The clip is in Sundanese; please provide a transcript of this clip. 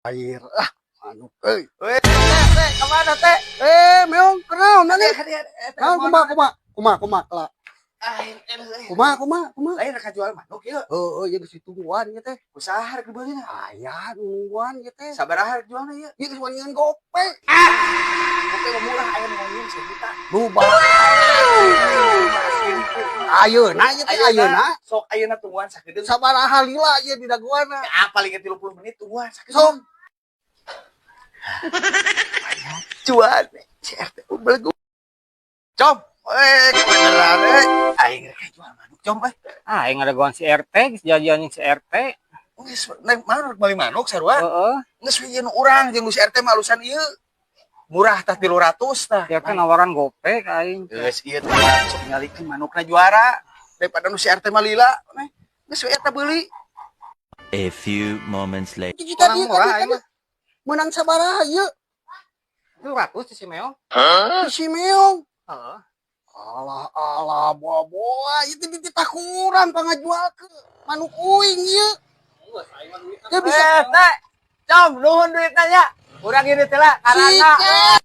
Air ah, manuk euy. Weh, teh, kemana, teh? Eh, Meong, kunaon nih? Naon? Naon, kumaha, kumaha? Kumaha, kumaha lah? Kumaha, kumaha, kumaha? Lain rek jual manuk ieu. Heeh, ieu geus ditungguan ieu teh. Ku saha rek dibeulina? Aya nu nungguan ieu teh. Sabaraha rek jualna ieu? Ieu geus wanian gope. Gope mah murah, aya nu ngomongin 1 juta. Loba. Ayeuna ieu teh, ayeuna. Sok ayeuna tungguan sakedeung. Sabaraha lila ieu di daguanna? Ah, paling 30 menit tungguan sakedeung. Sok. Cuan si RT belegu. Com, eh, kebeneran eh. Aing rek jual manuk, Com, eh. Ah, aing ngadagoan si RT, geus jajan si RT. Geus naik manuk, meuli manuk sarua. Heeh. Geus we nu urang jeung nu si RT mah alusan ieu. Murah tah, 300 tah. Si RT nawaran gope ka aing. Geus ieu teh sok nyalikeun manukna juara daripada nu si RT mah lila. Geus we eta beuli. A few moments later. Tadi Kurang murah tadi aing mah. Menang sabaraha ieu? 300 si Meong. Si Meong. Heeh. Alah alah, boa-boa ieu teh dititakuran pangajualkeun manuk uing ieu. Dia bisa Eh, teh. Com, nuhun duitna nya. Urang ini teh lah karena Cicet.